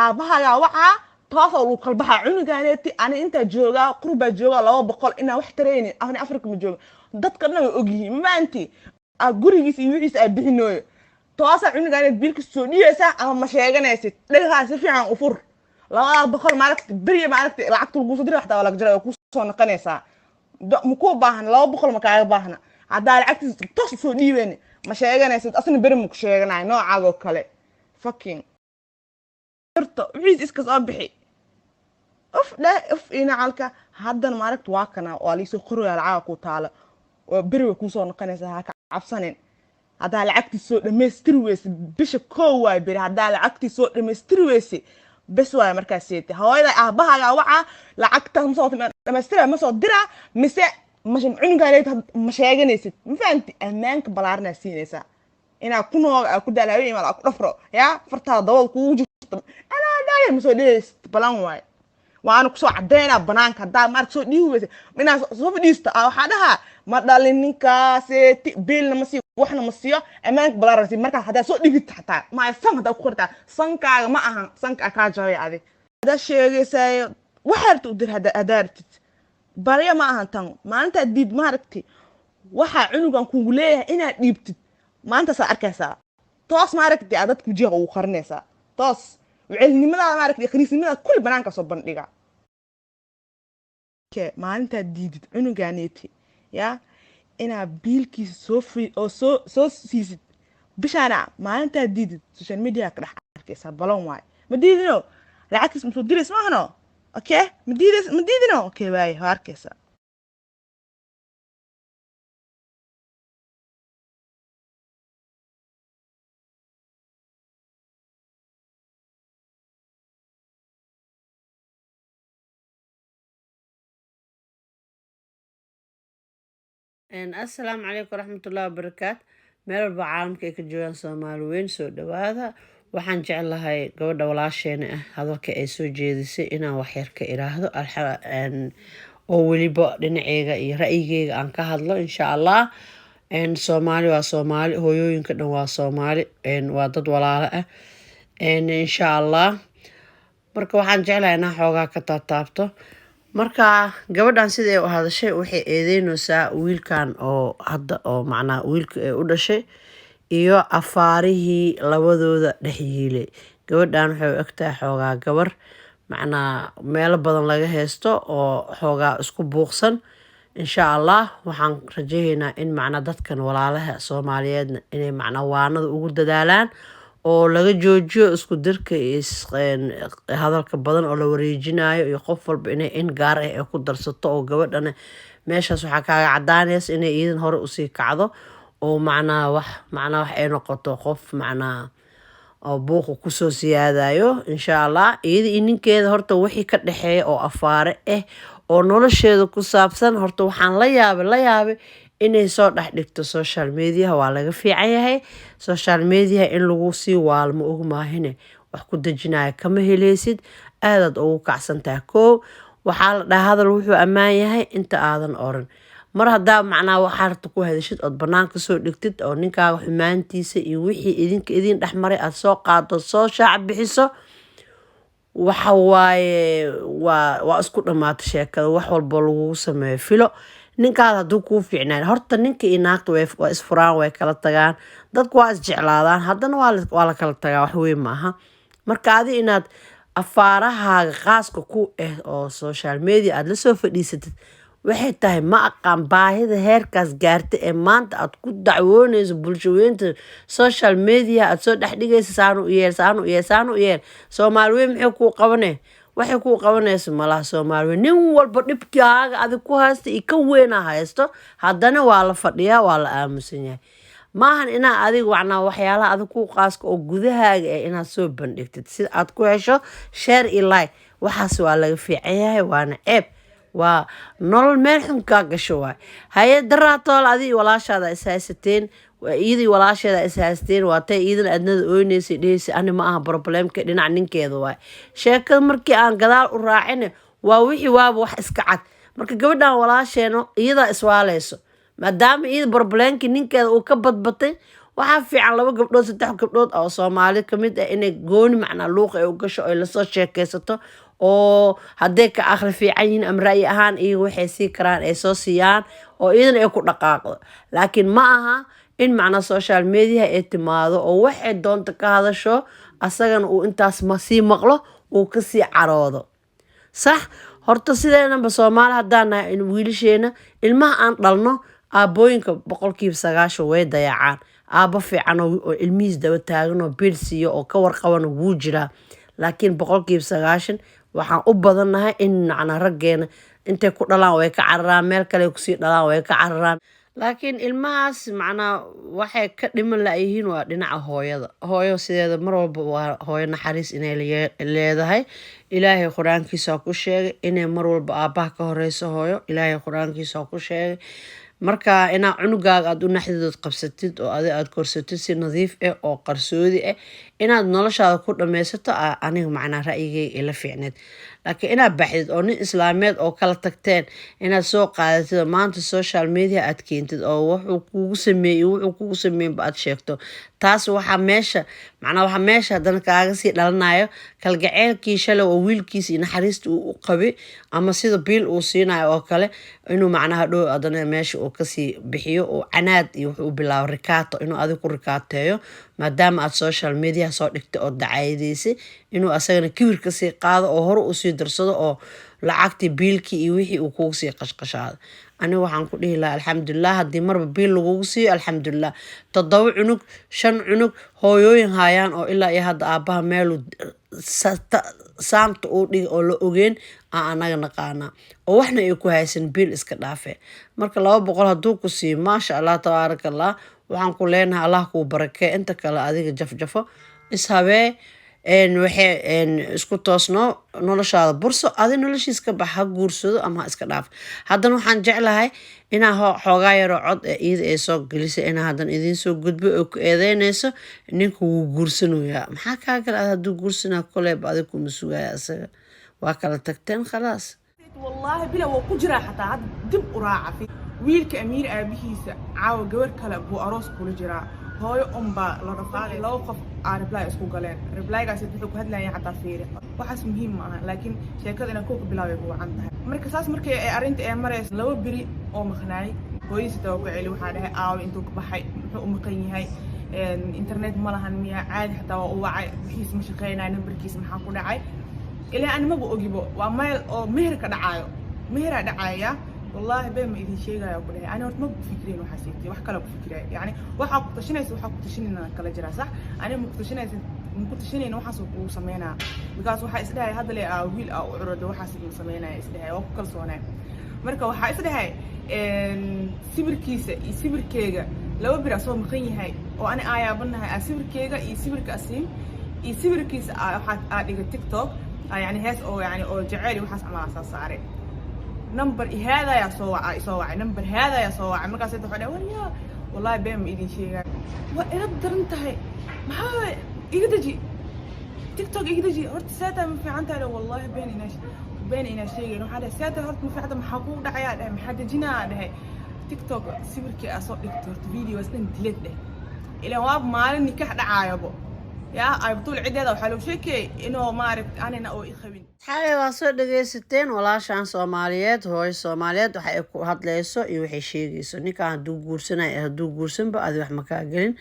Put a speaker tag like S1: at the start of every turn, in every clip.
S1: Aabahaagaa wacaa, toosoo lagu kalbaxaa cunugaaneeti. Ani intaa joogaa, qurbaa joogaa, 200 inaa wax taraynin. Ani Afrika ma jooga, dadka dhan way ogyihiin. Maanti aa gurigiisa iyo wixiisa aa bixinooyo, toosaa cunugaaneed biilkiisa soo dhiyeysaa ama ma sheeganaysid. Dhagahaa si fiican u fur. 200 maaragta beriya, maaragta lacagta laguu soo dira xataa waa laga jaray, waa kusoo noqonaysaa. Makuu baahna, 200 ma kaaga baahna. Haddaa lacagtiisa toos usoo dhiibeyni, ma sheeganaysid, asna beri maku sheeganayo noocaagoo kale. Fucking horta wixiis iska soo bixi. Uf dheh, uf inacalka. Haddana maaragta waa kana, waa liisoo qoraya, lacaga ku taala, waa beri, way kuusoo noqonaysaa. Ha ka cabsanin. Haddaa lacagtii soo dhammaystiri weyse bisha koo waay beri, haddaa lacagtii soo dhammaystiri weyse, bes waay. Markaas seete hooyada aabahaagaa wacaa, lacagtaas ma soo dhammaystira, ma soo diraa mise cunugaa leed ma sheeganaysid? Ma fahanti? Ammaanka balaaranaa siinaysaa inaa ku nooga, aa ku daalaayo imaad, aa ku dhafro yaa fartaada dabada kugu jirto. Anaa dhaaya, ma soo dhehaysid, balan waay. Waana kusoo cadeynaa banaanka. Haddaa maarka soo dhiibi weysa, inaa soo fadhiisto aa waxaa dhahaa ma dhalin ninkaaseti, biilna ma siiyo, waxna ma siiyo. Ammaanka balaaran sii. Markaa haddaa soo dhigid xataa maaya, san haddaa ku qortaa sankaaga ma ahan, sanka aa kaa jabay. Adi haddaa sheegaysaayo, waxaa rabta u dir. Haddaa rabtid barya ma ahan tan. Maalintaa diid, maaragti waxaa cunugan kugu leeyahay inaad dhiibtid, maantaasaa arkaysaa. Toos maaragti aa dadka wajiha ugu qarinaysaa, toos waceelnimadaada maaragti, khaniisnimadaada kulli banaanka soo bandhiga. Maalintaad diidid cunuganeeti yaa inaad biilkiisa soo fi oo soo siisid bishaana, maalintaad diidid, social media ka dhex arkaysaa. Balon waay. Ma diidino? Lacagtiis ma soo dirays maahano? Okay, ma diidays? Ma diidino? Okay, waaye, waa arkaysaa.
S2: Assalaamu calaykum waraxmatullahi wabarakaat. Meel walba caalamka ay ka joogaan Soomaali weyn, soo dhawaada. Waxaan jeclahay gabadha walaasheena ah hadalka ay soo jeedisay inaan waxyar ka iraahdo, oo weliba dhinaceyga iyo ra'yigeyga aan ka hadlo, insha Allah. Soomaali waa Soomaali, hooyooyinka dhan waa Soomaali, waa dad walaalo ah, insha Allah. Marka waxaan jeclahay inaan xoogaa ka taataabto. Marka gabadhan sida ay u hadashay, waxay eedeyneysaa wiilkan oo hadda oo macnaha wiilka ee u dhashay iyo afaarihii labadooda dhex yiilay. Gabadhan waxay u egtahay xoogaa gabar macnaa meelo badan laga haysto oo xoogaa isku buuqsan. Insha Allah waxaan rajaynaynaa in macnaa dadkan walaalaha Soomaaliyeedna inay macnaa waanada ugu dadaalaan oo laga joojiyo isku dirka iyo hadalka badan oo la wareejinayo, iyo qof walba inay in gaar ah ay ku darsato. Oo gabadhana meeshaas waxaa kaaga cadaanaysa inay iidan hore usii kacdo oo macnaa wax ay noqoto qof macnaa oo buuqa kusoo siyaadayo, insha Allah. Iyada iyo ninkeeda horta wixii ka dhexeeya oo afaare ah oo nolosheeda ku saabsan, horta waxaan la yaabay inay soo dhex dhigto social mediaha. Waa laga fiican yahay social mediaha in lagu sii waalmo. Og maahine wax ku dejinaya kama heleysid, aadaad ugu kacsan tahay. Koo waxaa la dhahaa hadal wuxuu ammaan yahay inta aadan oran. Mar haddaa macnaha waxaa rabta ku hadashid ood banaanka soo dhigtid oo ninkaaga xumaantiisa iyo wixii idinka idin dhexmaray aada soo qaado, soo shaac bixiso, waxa waaye waa isku dhamaata sheekada. Wax walbo lagugu sameeyo filo. Ninkaada hadduu kuu fiicnaan, horta ninka iyo naagta waa isfuraan, way kala tagaan. Dadku waa isjeclaadaan, haddana waa la kala tagaa, wax weyn maaha. Marka adi inaad afaarahaaga qaaska ku ah oo social media aada lasoo fadhiisatid, waxay tahay ma aqaan. Baahida heerkaas gaarta ee maanta aad ku dacwooneyso bulshaweynta social media aad soo dhex dhigaysa, saanu u yeel, saanu u yeel, saanu u yeel, Soomaali weyn maxay kuu qabane? Waxay kuu qabanayso malaha. Soomaali weyn nin walba dhibkaaga adig ku haysta iyo ka weynaa haysto, haddana waa la fadhiyaa, waa la aamusan yahay. Maahan inaa adiga macnaa waxyaalaha adig ku qaaska oo gudahaaga ah inaad soo bandhigtid si aad ku hesho share iyo like. Waxaas waa laga fiican yahay, waana ceeb, waa nolol meel xun kaa gasho waay. Haye, daraatool adi walaashaada is haysateen, iyadii walaasheeda is haysteen, waa tay iidan adnada ooyneysay, dheheysay ani ma aha problemka, dhinac ninkeeda waay. Sheekada markii aan gadaal u raacin, waa wixii waaba wax iska cad. Marka gabadhan walaasheeno iyadaa iswaaleyso, maadaama iyada problemkii ninkeeda uu ka badbatay. Waxaa fiican laba gabdhood, saddex gabdhood oo Soomaali kamid ah inay gooni macnaa luuqa ay u gasho, ay lasoo sheekeysato, oo hadday ka akhri fiican yihiin ama ra'yi ahaan iyaga waxay sii karaan ay soo siiyaan, oo iyadana ay ku dhaqaaqdo. Laakiin ma aha in macnaa social media ay timaado oo waxay doonta ka hadasho, asagana uu intaas ma sii maqlo, uu kasii caroodo. Sax, horta sideenaba Soomaali haddaan nahay, in wiilasheena, ilmaha aan dhalno, aabooyinka 90% way dayacaan. Aabbo fiican oo ilmihiis daba taagan oo biil siiyo oo ka warqabana wuu jiraa, laakiin 90% waxaan u badannahay in macnaa raggeena intay ku dhalaan way ka cararaan, meel kale kusii dhalaan way ka cararaan. Laakiin ilmahaas macnaa waxay ka dhiman layihiin waa dhinaca hooyada. Hooyo sideeda mar walba waa hooyo, naxariis inay leedahay. Ilaahay Qur-aankiisa ku sheegay inay mar walba aabbaha ka horeyso hooyo. Ilaahay Qur-aankiisa ku sheegay. Marka inaa cunugaaga aada u naxdidood qabsatid oo adi aada korsatid si nadiif ah oo qarsoodi ah, inaad noloshaada ku dhameysato, aniga macnaa ra'yigayga ila fiicneed. Laakiin inaad baxdid oo nin islaameed oo kala tagteen inaad soo qaadatid oo maanta social media aad keentid oo wuxuu kugu sameeyey, wuxuu kugu sameeyenba aad sheegto, taas waxaa meesha macnaa waxaa meesha haddana kaaga sii dhalanayo kalgaceylkii shalay oo wiilkiisa iyo naxariista uu u qabay, ama sida biil uu siinayo oo kale, inuu macnaha dhow haddana meesha uu kasii bixiyo oo canaad iyo wuxuu bilaabo rikaato, inuu adiga ku rikaateeyo maadaama aad social media soo dhigtay oo dacayadaysay, inuu asagana kibir kasii qaado oo hore usii darsado oo lacagtii biilkii iyo wixii uu kugu sii qashqashaado. Aniga waxaan ku dhihi lahaa, alxamdulilah haddii marba biil lagugu siiyo, alxamdulilah. Toddoba cunug, shan cunug hooyooyin haayaan oo ilaa iyo hadda aabbaha meelu saamta uu dhigay oo la ogeen aan anaga naqaanaa, oo waxna ay ku haysan, biil iska dhaafe. Marka 200 hadduu ku siiyo, maasha Allah, tabaaraka Allah, waxaan ku leenahay Allah kuu barakee. Inta kale adiga jafjafo, ishabee, waxay isku toosno, noloshaada burso, adi noloshiis ka bax, ha guursado ama ha iska dhaaf. Haddana waxaan jeclahay inaa xoogaa yaroo cod ee iyada ay soo gelisay inaa haddana idiin soo gudbo oo ku eedeynayso ninka wuu guursanayaa. Maxaa kaa gala ad hadduu guursanaa? Koleyba adig kuma sugaya, isaga waa kala tagteen, khalaas.
S1: Wallaahi bila waa ku jiraa, xataa hadda dib u raaca. Wiilka Amiir aabihiisa caawa gabar kale buu aroos kula jiraa. Hooyo unbaa la rafaaday. Laba qof aa reply isku galeen. Replygaas wuxuu ku hadlayay xataa fiiri, waxaas muhiim ma aha, laakiin sheekada inaan kooka bilaabay ku wacan tahay. Marka saas markay ay arrinta ee marayso, 2 beri oo maqnaay, hooyadiis xitaa waa ku celi. Waxaa dhahay, aawo, intuu ka baxay, muxuu u maqan yahay? Internet ma lahan miya? Caadi xataa waa u wacay, wixiis ma shaqeynaya, nambarkiisa maxaa ku dhacay? Ilaa ani maba ogibo, waa meel oo meher ka dhacaayo, meheraa dhacaya. Wallaahi been ma idin sheegaya, ku dhahay ani horta ma ku fikireen waxaa siitay, wax kale ku fikiraya. Yani waxaa ku tashanaysa, waxaa ku tashanayna kala jira. Sax, ani ma ku tashanaysa, ma ku tashanayna waxaas kugu sameynaa, because waxaa isdhahay hadda le aa wiil aa u curado, waxaas ma sameynaya isdhahay, waa ku kalsoonay. Marka waxaa isdhahay sawirkiisa iyo sawirkeega 2 bir asoo maqan yahay oo ani aa yaabanahay, aa sawirkeega iyo sawirka Asiim iyo sawirkiisa waxaa aa dhigay TikTok, yani hees oo yani oo jaceyl iyo waxaas camal aa soo saaray. Number haadayaa soo wacay, soo wacay, number haadayaa soo wacay. Markaas waxaa dhahay, waryaa, wallahi been ma idin sheegaa, waa ila daran tahay. Maxaa iga deji TikTok, iga deji horta. Seetaa, ma fiican tahay? Wallahi been inaa sheegayn. Waxaa dhahay, seetaa horta, ma fiican, maxaa kugu dhacayaa? Dhahay, maxaa dejinaa? Dhahay, TikTok sawirkii aa soo dhigtay horta videos dhan delete dheh. Ilaan waa maalin nikax dhacaayabo yaa ay butuul ciddeeda waxaa loo sheekayay inuu maaragta anina oo i qabin.
S2: Xalay waa soo dhagaysateen walaashan Soomaaliyeed, hooyo Soomaaliyeed, waxa ay ku hadlayso iyo waxay sheegayso. Ninkan hadduu guursanayo, hadduu guursanba, adi wax makaa gelin.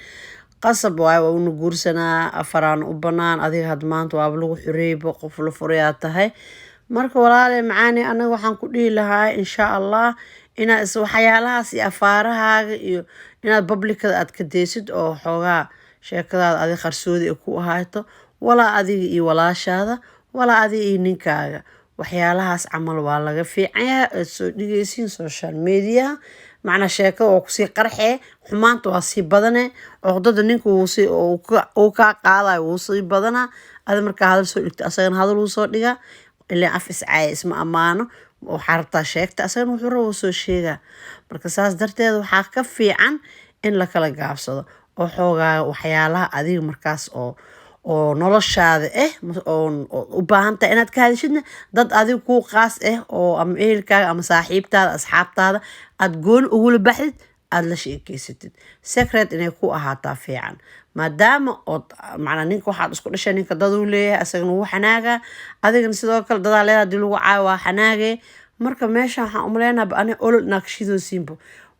S2: Qasab waayo waa una guursanaa, afaraan u banaan. Adiga had maanta waaba lagu xoreeyba, qof la furayaa tahay. Marka walaale macaani, anaga waxaan ku dhihi lahaa, insha Allah, inaad is waxyaalahaas iyo afaarahaaga iyo inaad publicada aad ka deysid oo xoogaa sheekadaada adi qarsoodi ay ku ahaato, walaa adiga iyo walaashaada, walaa adiga iyo ninkaaga. Waxyaalahaas camal waa laga fiican yahay aad soo dhigaysiin social media. Macnaa sheekada waa kusii qarxee, xumaanta waa sii badane, cuqdada ninka uu kaa qaadayo wuu sii badanaa. Adi markaa hadal soo dhigto, asagana hadal wuu soo dhigaa. Ilaan af iscaaya isma ammaano. Waxaa rabtaa sheegta, asagana wuxuu raba soo sheegaa. Marka saas darteed waxaa ka fiican in la kala gaabsado oo xoogaa waxyaalaha adiga markaas oo noloshaada ah oo u baahan tahay inaad ka hadashidna, dad adiga kuu qaas ah oo ama ehelkaaga ama saaxiibtaada, asxaabtaada aad gooni ugula baxdid. Aada la sheekeysatid, secret inay ku ahaataa fiican, maadaama ood macnaa ninka waxaad isku dhashay, ninka daduu leeyahay, asagana wuu xanaagaa, adigana sidoo kale dadaa leedahay. Hadii lagu caayo, waa xanaagee. Marka meesha waxaan umaleynaa ani olol inaa kashidoosiinbo.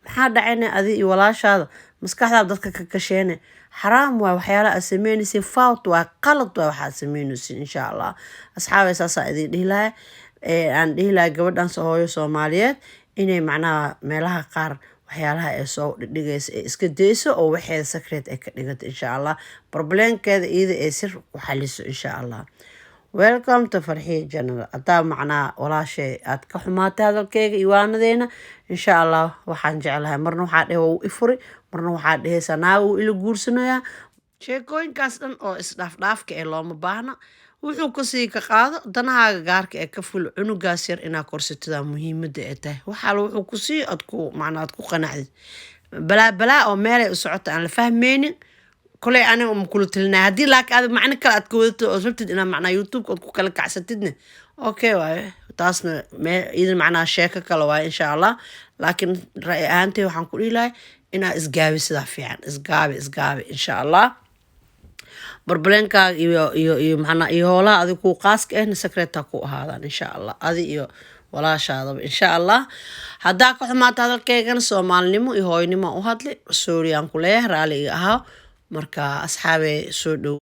S2: Maxaa dhacayna? Adi iyo walaashaada maskaxdaa dadka ka kasheene. Xaraam waay waxyaalaha aad sameynaysiin, fault waay, qalad waay waxaad sameynaysiin. Insha Allah, asxaabay, saasaa idin dhihi lahay. Aan dhihi lahay gabadhan hooyo Soomaaliyeed inay macnaha meelaha qaar waxyaalaha ay soo dhigaysa ay iska dayso, oo waxeeda secret ay ka dhigato, insha Allah, problemkeeda iyada ay sir ku xaliso, insha Allah. Welcome to Farxiya Channel. Haddaa macnaa walaashay aad ka xumaatay hadalkeyga iyo waanadeena, insha Allah, waxaan jeclahay marna waxaa dhehe waa u ifuri, marna waxaa dhehaysaa naaga uu ila guursanayaa. Sheekooyinkaas dhan oo isdhaafdhaafka ee looma baahna. Wuxuu kasii ka qaado, danahaaga gaarka ee ka ful. Cunugaas yar inaa korsatidaa muhiimada ay tahay. Waxaala wuxuu kusii aad ku macnaa aad ku qanacdid. Balaa balaa oo meelay u socota aan la fahmaynin koley aniga uma kula talinaya. Haddii laakiin aad macno kale aad ka wadato ood rabtid inaad macnaa YouTube ood ku kala kacsatidne, okay waaye, taasna me idan macnaa sheeko kale waaye, insha Allah. Laakiin ra'yi ahaantay waxaan ku dhihi lahay inaa isgaabi sidaa fiican, isgaabi, isgaabi, insha Allah. Problemkaaga iyo macnaa iyo hoolaha adig kuu qaaska ahna secret ku ahaadaan, insha Allah, adi iyo walaashaadaba, insha Allah. Haddaa ka xumaata hadalkeygana, Soomaalinimo iyo hooynimo u hadli, sorry aan ku leeyahay, raali iga ahaa. Marka asxaabey, soo dhow.